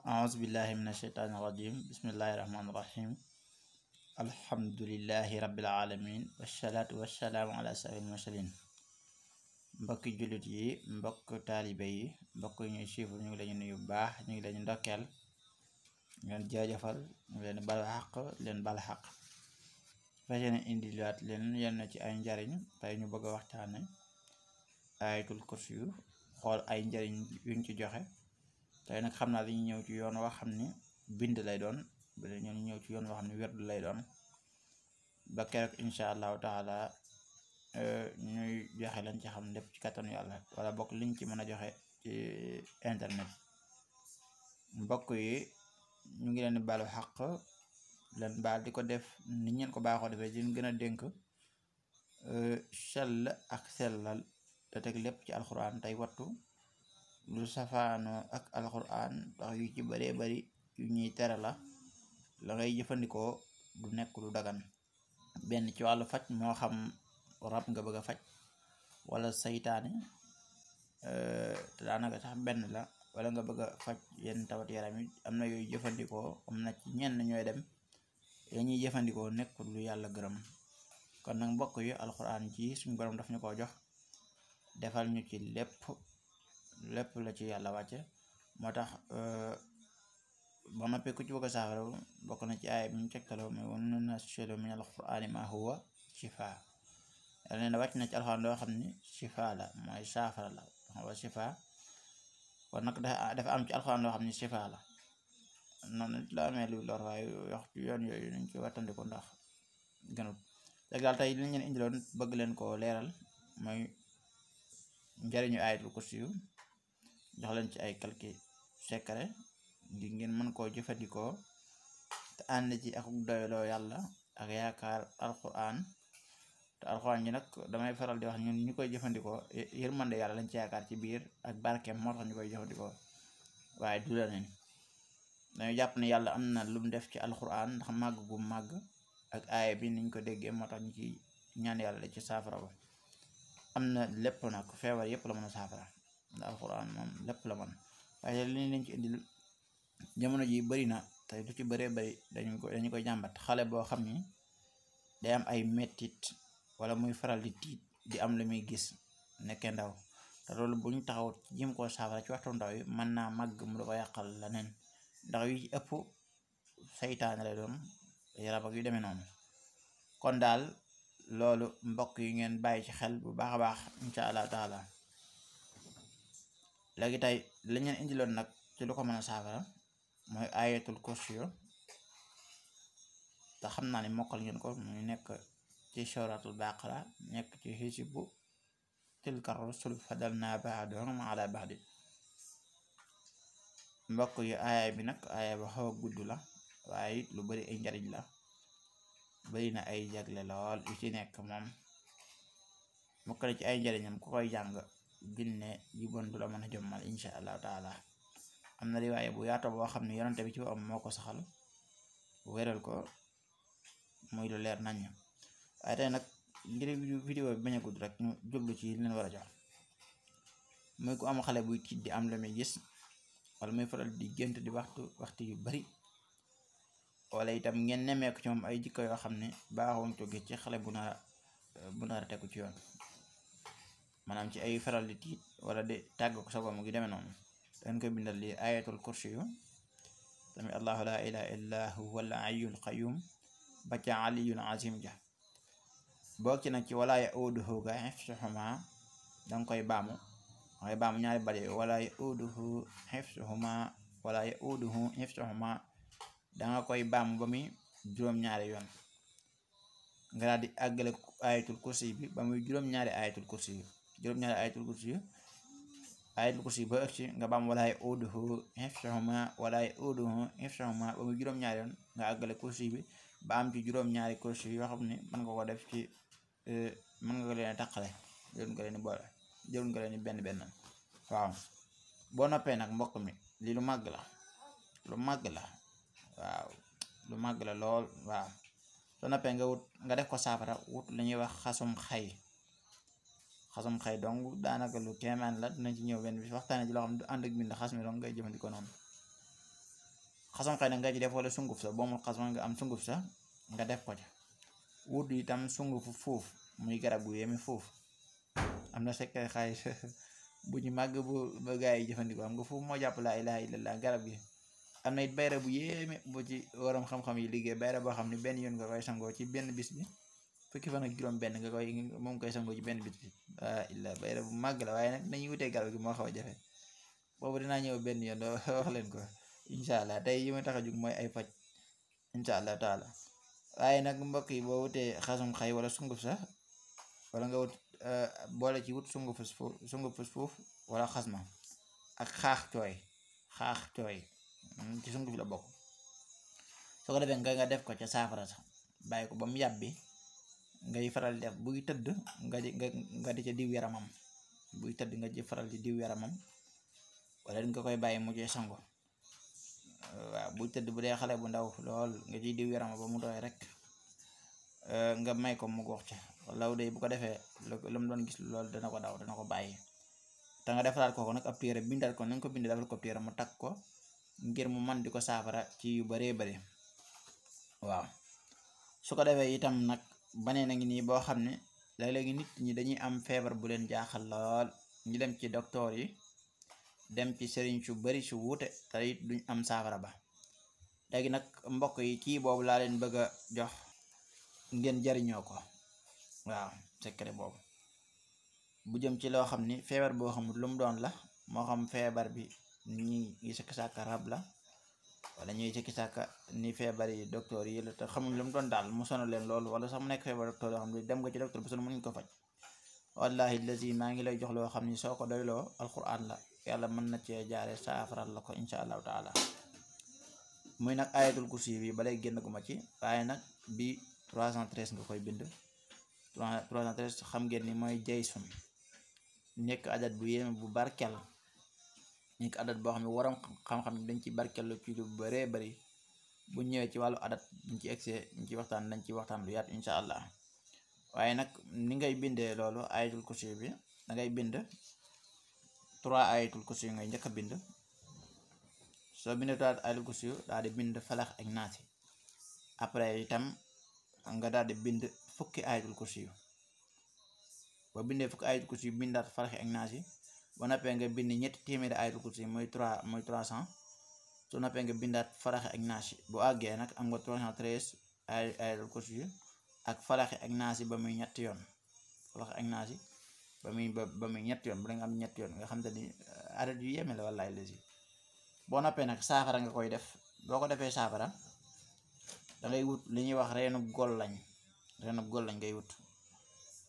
أعوذ بالله من الشيطان الرجيم بسم الله الرحمن الرحيم الحمد لله رب العالمين والصلاة والسلام على سيد المرسلين mbokki jullit yi mbokk taalibe yi mbokk ñuy suivre ñu ngi leen nuyu bu baax ñu ngi leen ndokkeel ñu leen jaajëfal ñu ngi leen baal xaq leen baal xaq fas yéene indi laat leen yenn ci ay njariñ tey ñu bëgg a waxtaane ayatul kursi yu xool ay njariñ yuñ ci joxe tey nag xam naa dañuy ñëw ci yoon woo xam ni bind lay doon ñu ñëw ci yoon woo xam ni werd lay doon ba keroog incha allahu taala ñuy joxe lañ ci xam lépp ci kattanu yàlla wala bokk liñ ci mën a joxe ci internet. mbokk yi ñu ngi leen di baalu xaq leen baal di ko def ni ngeen ko baaxoo defee di gën a dénk sell ak sellal te teg lépp ci alxuraan tey wattu lu safaanoo ak alxuraan ndax yu ci bëree bari yu ñuy tere la ngay jëfandikoo du nekk lu dagan benn ci wàllu faj moo xam rab nga bëgg a faj wala saytaane te daanaka sax benn la wala nga bëgg a faj yenn tawat yaram yi am na yooyu jëfandikoo am na ci ñenn ñooy dem ya ñuy jëfandikoo nekkul lu yàlla gërëm kon nag mbokk yi alxuraan ci suñu borom daf ñu ko jox defal ñu ci lépp la ci yàlla wàcce moo tax ba noppi ku ci bëgg a saafara bokk na ci aaya bi ñu tegtaloo mais wa nunazzilu min alqur'ani ma huwa shifaa yàlla nee na wàcc na ci alxuraan loo xam ni shifaa la mooy saafara la wa shifaa kon nag dafa am ci alxuraan loo xam ni shifaa la noonu la amee lu lor waaye wax ci yoon yooyu nañ ci wattandiku ndax gënut léegi daal tey liñ leen indiloon bëgg leen koo leeral mooy njariñu ayatul kursi yu jox leen ci ay calcul secret ngir ngeen mën koo jëfandikoo te ànd ci ak doyloo yàlla ak yaakaar alquran te alquran ji nag damay faral di wax ñun ñu koy jëfandikoo yërmande yàlla lañ ci yaakaar ci biir ak barkeem moo tax ñu koy jëfandikoo waaye du la nen dañu jàpp ne yàlla am na lu mu def ci alquran ndax màgg gu màgg ak aaya bi niñ ko déggee moo tax ñu ci ñaan yàlla ci saafara ba am na lépp nag feebar yépp la mën a saafara ndax alxuraan moom lépp la man waaye li lañ ci indil jamono ji bari na tey du ci bëree bari dañu koy jàmbat xale boo xam ni day am ay mettit wala muy faral di tiit di am lu muy gis nekkee ndaw te loolu bu ñu taxaw jëm koo saafara ci waxtu ndaw yi mën naa màgg mu da ko yàqal leneen ndax yu ci ëpp saytaane lay doon yarab ak yu demee noonu kon daal loolu mbokk yi ngeen bàyyi ci xel bu baax a baax insha allah taala léegi tey lañ leen indiloon nag ci lu ko mën a saafara mooy ayatul kursi yu te xam naa ne mokkal ngeen ko muy nekk ci suratul baqara nekk ci hizbu tilka rusul fadalna ba'dahum ala ba'd mbokk yi aaya bi nag aaya ba xaw a gudd la waaye lu bari ay njariñ la bari na ay jagle lool yu ci nekk moom mokkale ci ay njariñam ku koy jàng ginne ji bon du la mën a jommal insha allahu taala am na riwaaye bu yaatu boo xam ne yonante bi ci am moo ko saxal wéral ko muy lu leer nañ waaye tey nag ngir vidéo bi bañ a gudd rek ñu jublu ci leen war a jox muy ku am xale buy tiit di am lu muy gis wala muy faral di gént di waxtu yu bari wala itam ngeen nemmeeku ci moom ay jikko yoo xam ne baaxoon ko gis ci xale bu nar a tegu ci yoon maanaam ci ay faral di tiit wala di tàgg ko sagoom gi demee noonu dañ koy bindal li ayatul kursi yu tamit allahu la ilaha illa huwa al hayyul qayyum ba ca aliyul azim ja boog ci nag ci wala yauduhu ga hifzuhuma danga koy baamu ñaari bari wala yauduhu hifzuhuma danga koy baamu ba muy juróom-ñaari yoon nga daal di àggale ayatul kursi bi ba muy juróom-ñaari ayatul kursi yu ba ëgg ci nga baam wala yauduhu hifzuhuma ba muy juróom-ñaari yoon nga àggale kursi bi ba am ci juróom-ñaari kursi yoo xam ne mën nga ko def ci mën nga ko leen taqale jërul nga leen di boole jërul nga leen di benn waaw boo noppee nag mbokk mi lii lu màgg la waaw lu màgg la lool waaw soo noppee nga def ko saafara wut lu ñuy wax xasum xay dong daanaka lu kéemaan la dinañ ci ñëw benn bis waxtaane ci loo xam ne du ànd ak bind xas mi dong ngay jëfandikoo noonu xasam xëy na nga ci def wala sunguf sa boo mu xasam nga am sunguf sa nga def ko ca wut itam sungufu fuuf muy garab gu yéeme fuuf am na secret xaalis bu ñu màgg bu gaa yi jëfandikoo am nga fuuf moo jàpp laa ilaha illallah garab gi am na it bayra bu yéeme bu ci waram xam-xam yi liggéey bayra boo xam ne benn yoon nga koy sangoo ci benn bis bi fukki fan ak juróom benn nga koy moom koy sangoo ci benn bis bi illa bayra bu màgg la waaye nag nañuy wutee garab gi moo xaw a jafe boobu dinaa ñëw benn yoon wax leen ko incha allah tey yi ma tax a jug mooy ay faj incha allah taala waaye nag mbokk yi boo wutee xasum xay wala sunguf sax wala nga wut boole ci wut sunguf fuuf wala xasma ak xaax cooy ci sunguf la bokk soo ko defee nga def ko ca saafara sax bàyyi ko ba mu yàbbi ngay faral def buy tëdd nga di ca diw yaramam buy tëdd nga ci faral di diw yaramam wala nga koy bàyyi mu ci sango waaw buy tëdd bu dee xale bu ndaw lool nga ciy diw yaramam ba mu doy rek nga may ko mu gox ca law day bu ko defee lu mu doon gis loolu dana ko daw dana ko bàyyi te nga defaraat ko nag ab téere bindal ko nañ ko bind defal ko téere mu takk ko ngir mu man di ko saafara ci yu baree bari waaw su ko defee itam nag banee na ngi nii boo xam ne léeg-léegi nit ñi dañuy am feebar bu leen jaaxal lool ñu dem ci docteur yi dem ci sëriñ su bari su wuute te it duñ am saafara ba léegi nag mbokk yi kii boobu laa leen bëgg a jox ngeen jariñoo ko waaw secret boobu bu jëm ci loo xam ni feebar boo xamul lu mu doon la moo xam feebar bi ñi ngi sikki sàkka rab la wala ñuy sikki sàkka ni feebar yi docteur yi la te xamuñ lu mu doon daal mu sonal leen loolu wala sax mu nekk feebar docteur yoo xam ne dem nga ci docteur ba sonn mënuñ ko faj wallahi lazi maa ngi lay jox loo xam ni soo ko doyloo alquran la yàlla mën na cee jaare saafaral la ko insha allahu taala muy nag ayatul kursi bi balay génn gu ma ci waaye nag bi 313 nga koy bind 313 xam ngeen ni mooy jaysun nekk adat bu yéeme bu barkel nekk adat boo xam ne waram xam-xam ne dañ ci barkellu ci lu bëree bëri bu ñëwee ci wàllu adat buñ ci egsee ñu ci waxtaan dañ ci waxtaan lu yaatu insha allah waaye nag ni ngay bindee loolu ayatul kursi bi da ngay bind 3 ayatul kursi ngay njëkk a bind soo bindee 3 ayatul kursi daal di bind falax ak naasi après itam nga daal di bind fukki ayatul kursi yu ba bindee fukki ayatul kursi yu bindaat falax ak naasi ba noppee nga bind ñetti téeméeri ayatul kursi mooy 300 su noppee nga bindaat falax ak naasi bu àggee nag am nga 313 ayatul kursi yu ak falax ak naasi ba muy ñetti yoon falax ak naasi ba muy ñetti yoon bu da nga am ñetti yoon nga xam te ni adat yu yéeme la wallaay la si boo noppee nag saafara nga koy def boo ko defee saafara dangay wut li ñuy wax reenub gollañ ngay wut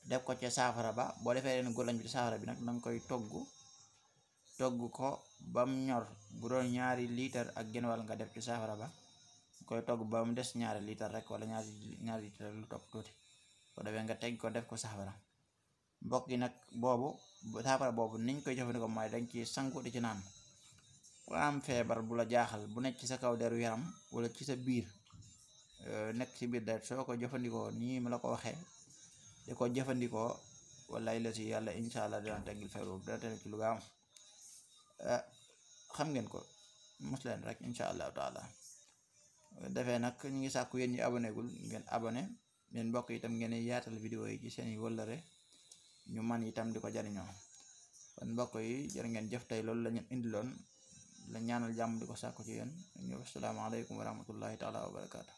def ko ca saafara ba boo defee reenub gollañ bi ci saafara bi nag danga koy togg ko bam ñor bu doon 2 litre ak genn wàll nga def ci saafara ba koy togg ba mu des 2 litre rek wala 2 litre lu topp tuuti ko defee nga teg ko def ko saafara mbokk yi nag boobu saafara boobu niñ koy jëfandikoo mooy dañ ci sangu di ci naan ku am feebar bu la jaaxal bu nekk ci sa kaw deru yaram wala ci sa biir nekk ci biir deret soo ko jëfandikoo nii ma la ko waxee di ko jëfandikoo wallaay la si yàlla insha allah dina teggil feebar boobu dina teg ci lu gaaw xam ngeen ko mos leen rek insha allahu taala defee nag ñu ngi sàkku yéen ñi abonné gul ngeen abonné ngeen mbokk itam ngeen yaatal vidéo yi ci seen i wëllëre ñu man itam di ko jariñoo kon mbokk yi jërë ngeen jëf tey loolu la ñu indiloon la ñaanal jàmm di ko sàkku ci yéen ñu asalaamaaleykum wa rahmatullahi taala wa barakaatu